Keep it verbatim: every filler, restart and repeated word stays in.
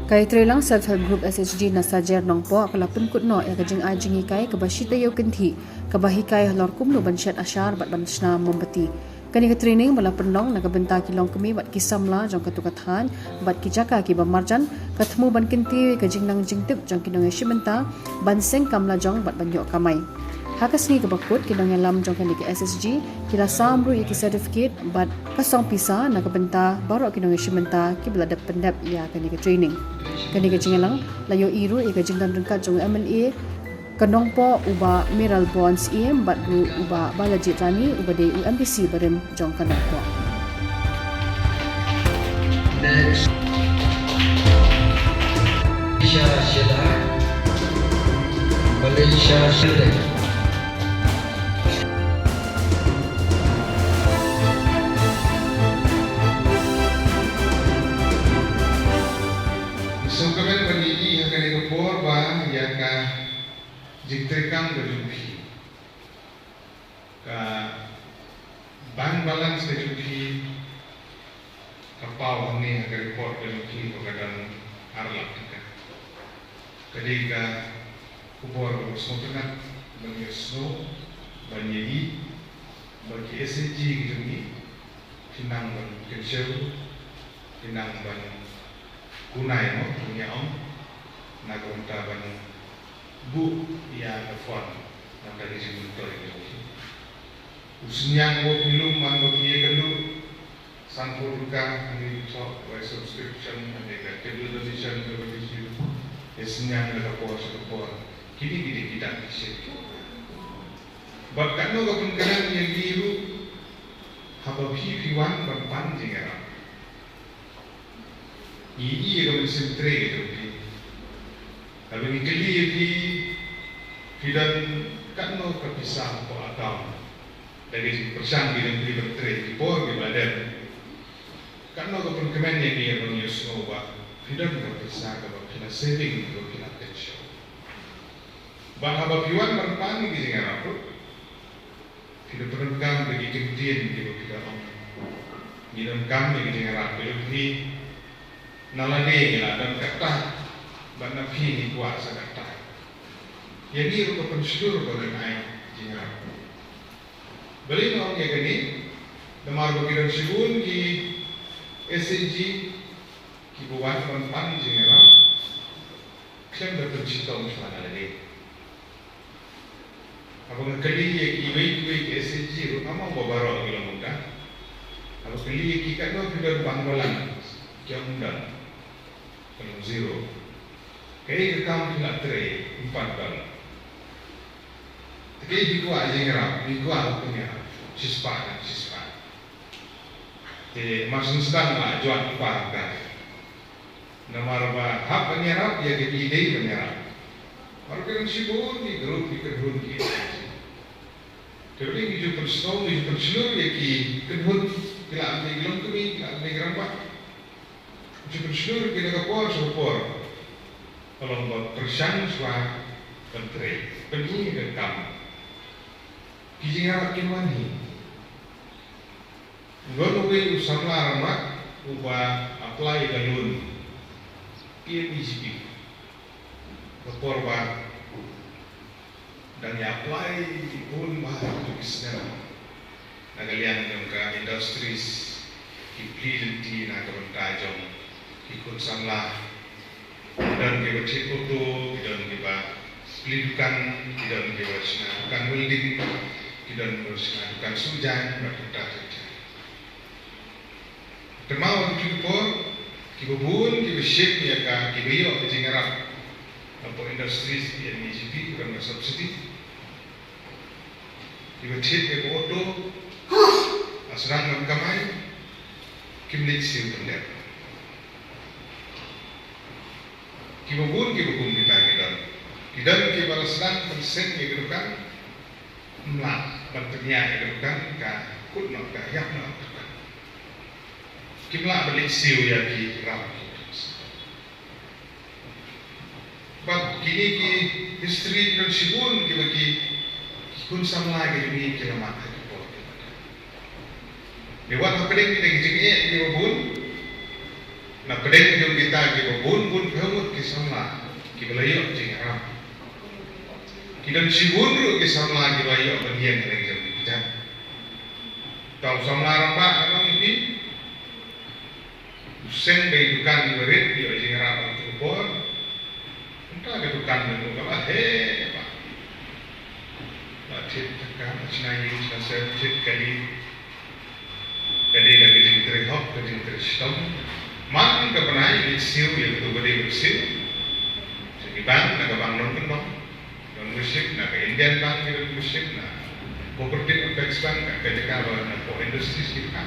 Ka Iatreilang Self Help Group S H G na Sajer Nongpoh ka la pynkut noh ïa ka jingai jinghikai kaba shi taïew kynthih, kaba hikai halor kumno ban shet ashar bad ban shna mombati. Kane ka training ba la pynlong na ka bynta ki longkmie bad ki samla jong katto ka thaiñ bad ki jaka kiba marjan, ka thmu ban kyntiew ïa ka jingnang jingtip jong ki nongïashim bynta ban seng kam lajong bad ban ïoh kamai. Ha ka sngi kaba kut, ki nongïalam jong kane ka S H G ki la sam ruh ïa ki certificate bad ka song pisa na ka bynta baroh ki nongïashim bynta kiba la dep pyndep ïa kane ka training. Kane ka jingïalang la ïohi ruh ïa ka jingdon ryngkat jong u M L A ka Nongpoh, u Bah Mayralborn Syiem, bad ruh u Bah Balajied Rani, uba dei u M D C barim jong ka Nongpoh. Next. Malaysia Sheila. Malaysia Sheila. Sngewkmen ban ïohi ha kane ka por ba ïa ka jingtreikam ka jong phi, ka bank balance ka jong phi, ka paw hangne ha ka report ka jong phi ba ka don ar lak tyngka. Ka dei ka khubor kaba sngewtynnat ban ïohsngew, ban ïohi ba ki S H G ki jong ngi ki nang ban kynshew, ki nang ban kunai, mo, ban ïa ong, na ka bynta ban buh ïa ka fund na ka bynta ka jingmyntoi ka jong ki. U synñiang uba phi lum man ba phi ïakynduh, sanphew tyngka, hangne thoh by subscription, hangne ka table donation kaba phi shu ïa synñiang na ka por sha ka por. Kine ki dei ki dak ki shet. Bad katno ka pynkynmaw ïa ngi ruh, haba phi phi wan ban pan jingïarap, ngi ïohi ïa ka mynsiem trei ka jong phi. Haba ngi kylli ïa phi, phi don katno ka pisa hapoh account, da ka jingpyrshang ka jong phi ban trei ki por kiba la dep, katno ka pynkmen ïa ngi ban ïohsngew ba phi don ka pisa kaba phi la saving, kaba phi la kynshew. Bad haba phi wan ban pan ïa ki jingïarap ruh, phi da pyndonkam da ki kyntien kiba phi da ong. Ngi donkam ïa ki jingïarap, phi da phi, na lade ngi la don katta, bad na phi ngi kwah sa katta. Ïa ngi ruh ka pynshlur ba ngin ai jingïarap. Balei nga ong ïa kane? Namar ba ki don shibun ki S H G kiba wan ban pan jingïarap khlem da pynshitom shuwa na lade. Haba nga kylli ïa kiwei kiwei ki S H G ruh, ngam ong ba baroh ki long kumta. Haba kylli ïa ki katno phi don bank balance, ki ong ym don. Ka long zero. Kaei ka kam phi la trei, ym pat don. Te kaei phi kwah jingïarap, phi kwah pynïarap shispah na shispah. Te mar shen sdang la jwat par ka. Namar ba hap ban ïarap ïa ka dei ban ïarap. Mar ka dang shibun ki group ki kynhun ki. Te balei ngi ju pynsngew, ngi ju pynshlur ïa ki kynhun, ki la amai ki longkmie, ki la amai ki rangbah. Ngi ju pynshlur ïa ki na ka por sha ka por. Ka long ba pyrshang shuwa ban trei, ban ïa ka kam. Ki jingïarap kin wan hi. Don uwei u samla rangbah uba apply ïa ka loan P M E G P. Ka por ba dang ïa apply bun bha ki snem na ka liang jong ka industries, ki plie lynti na ka bynta jong ki khun samla. Ki don kiba thied auto, ki don kiba plie dukan, ki don kiba shna dukan welding, ki don kiba shna dukan suh jaiñ bad kumta kumta. Te ma wan ki por kiba bun kiba shim ïa ka, kiba ïoh ka jingïarap hapoh industries P M E G P, ki don ka subsidy. Kiba thied ïa ka auto, la sdang ban kamai, kim leit siew pyndep. Kiba bun kiba kum kita ki don. Ki don kiba la sdang ban seng ïa ka dukan, ym lah ban pynïaid ïa ka dukan, ka kut noh, ka ïap noh ka dukan. Kim lah ban leit siew ïa ki ram ki. Bad kine ki history ki don shibun kiba ki, ki khun samla ki jong ngi ki la mad ha ki por kiba dang. Ngi wan hapdeng kita ki jingeh kiba bun, ki Na pdeng jong kita kiba bun bun phew ngut ki samla kiba la ïoh jingïarap. Ki don shibun ruh ki samla kiba ïoh ban ïeng na ki jong ki kjat. Tang samla rangbah ka long ïa phi. U seng dei dukan kiba rit ïoh jingïarap ha tu por. Mynta ka dukan mynta ka la heh ba. La thied ka, la shna ïing shna sem, thied kali. Ka dei ka jingtrei hok, ka jingtrei shitom. Man ka bnai ngi siew ïa kito ba dei ban siew. Sha ki bank, na ka bank nongkyndong. Don worship, na ka Indian Bank ki don worship, na Cooperative Apex Bank, ka jaka ba na Four Industries ki ka.